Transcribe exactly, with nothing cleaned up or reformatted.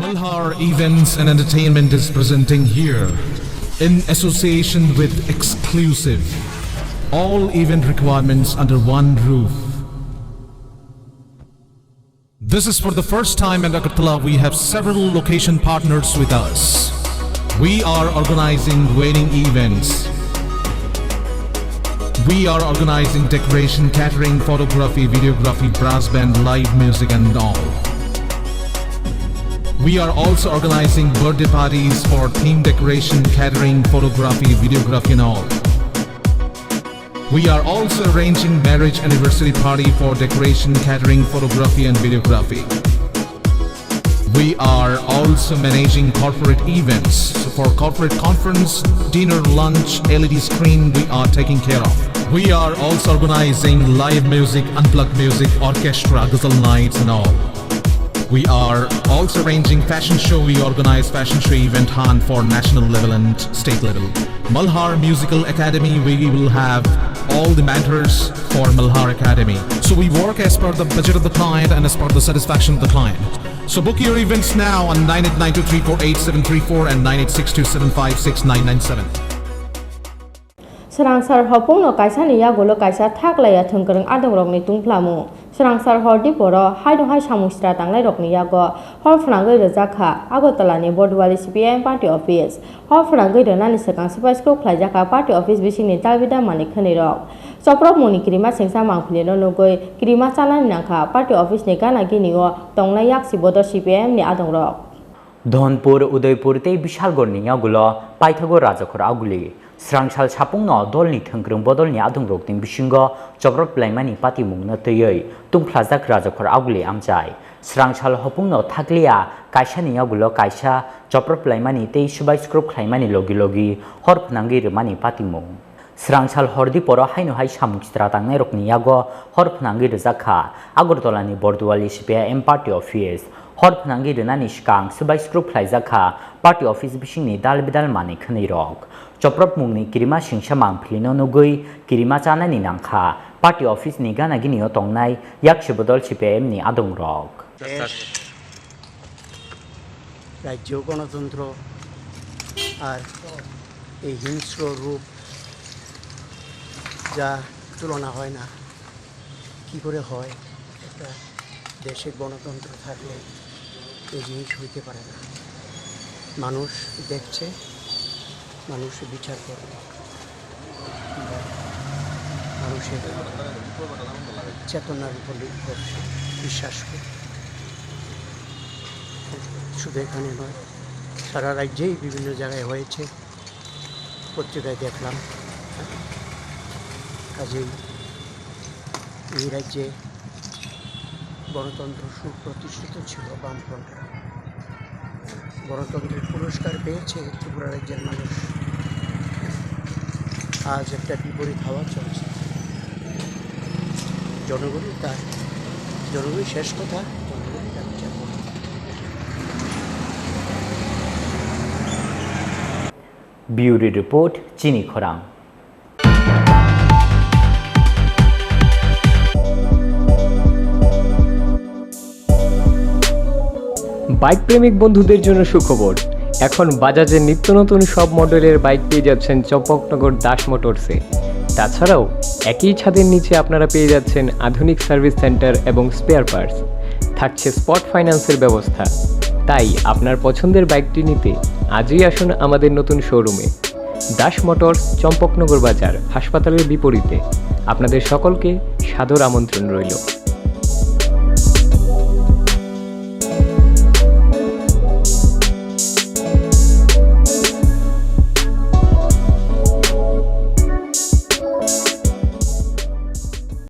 Malhar Events and Entertainment is presenting here, in association with Exclusive, all event requirements under one roof. This is for the first time in Agartala. We have several location partners with us. We are organizing wedding events. We are organizing decoration, catering, photography, videography, brass band, live music and all. We are also organizing birthday parties for theme decoration, catering, photography, videography and all. We are also arranging marriage anniversary party for decoration, catering, photography and videography. We are also managing corporate events. So for corporate conference, dinner, lunch, L E D screen, we are taking care of. We are also organizing live music, unplugged music, orchestra, ghazal nights and all. We are also arranging fashion show. We organize fashion show event hunt for national level and state level. Malhar Musical Academy, we will have all the mentors for Malhar Academy. So we work as per the budget of the client and as per the satisfaction of the client. So book your events now on nine eight nine two three four eight seven three four and nine eight six two seven five six nine nine seven. Swrangsar hopungno kaisani yagulo kaisa thaklaiya thwngkwrwng adongrokni tungphlamu. Swrangsar hor diporo haino hai samung sitra tangnairokni yago hor phwnangwi rwjak kha Agartalani Bordwali C P I M party office. Hor phwnangwi rwnani swkang swbai sukrup khlaijak kha party office bisingni dalbidal manwi khwnwirok. Chopropmungni kirima singsa mangpilino nugwi kirima chanani nangkha party office ni gana gini o tongnai yaksi bodol C P I M ni adongrok. Dhonpur, Udaipur tei Bishalgarh ni yagulo paithago Rajakhor Aguli. Swrangsal sapungno dolni thwngkwrwng bodolni adongrokni bisingo choprop laimani patimungno twiwi tungphlajak Rajakhor Aguli amchai. Swrangsal hopungno thakliya kaisani yagulo kaisa choprop laimani tei swbai sukrup khlaimani logi logi hor phwnangwi rwmani patimung. Swrangsal hor diporo haino hai samung sitra tangnairokni yago hor phwnangwi rwjak kha Agartalani Bordwali C P I M party office. Hor phwnangwi rwnani swkang swbai sukrup khlaijak kha party office bisingni dalbidal manwi khwnwirok. Chopropmungni kirima singsa mangpilino nugwi kirima chanani nangkha party office ni gana gini o tongnai yaksi bodol C P I M ni adongrok. দেশ, রাজ্যেও গণতন্ত্র, আর এই হিংস্র রূপ যা তুলনা হয় না। কি করে হয়? একটা দেশে গণতন্ত্র থাকলে এই জিনিস হইতে পারে না। মানুষ দেখছে, মানুষ বিচার করবে। আমরা মানুষের চেতনার উপর নির্ভরশীল, বিশ্বাস করি। শুধু এখানে নয়, সারা রাজ্যেই বিভিন্ন জায়গায় হয়েছে। পত্রিকায় দেখলাম। কাজেই এই রাজ্যে গণতন্ত্র সুপ্রতিষ্ঠিত ছিল বামফ্রন্টরা। গণতন্ত্রের পুরস্কার পেয়েছে ত্রিপুরা রাজ্যের মানুষ। আজ একটা বিপরীত হাওয়া চলছে। জনগণই তার, জনগণই শেষ কথা, জনগণই তার বিচার করবে। Bureau Report, Chini Khorang. Bike প্রেমিক বন্ধুদের জন্য সুখবর। এখন বাজাজের নিত্য নতুন সব মডেলের বাইক পেয়ে যাচ্ছেন চম্পকনগর দাস মোটরসে। তাছাড়াও একই ছাদের নিচে আপনারা পেয়ে যাচ্ছেন আধুনিক সার্ভিস সেন্টার এবং স্পেয়ার পার্টস। থাকছে স্পট ফাইন্যান্সের ব্যবস্থা। তাই আপনার পছন্দের বাইকটি নিতে আজই আসুন আমাদের নতুন শোরুমে। দাস মোটরস, চম্পকনগর বাজার, হাসপাতালের বিপরীতে। আপনাদের সকলকে সাদর আমন্ত্রণ রইল।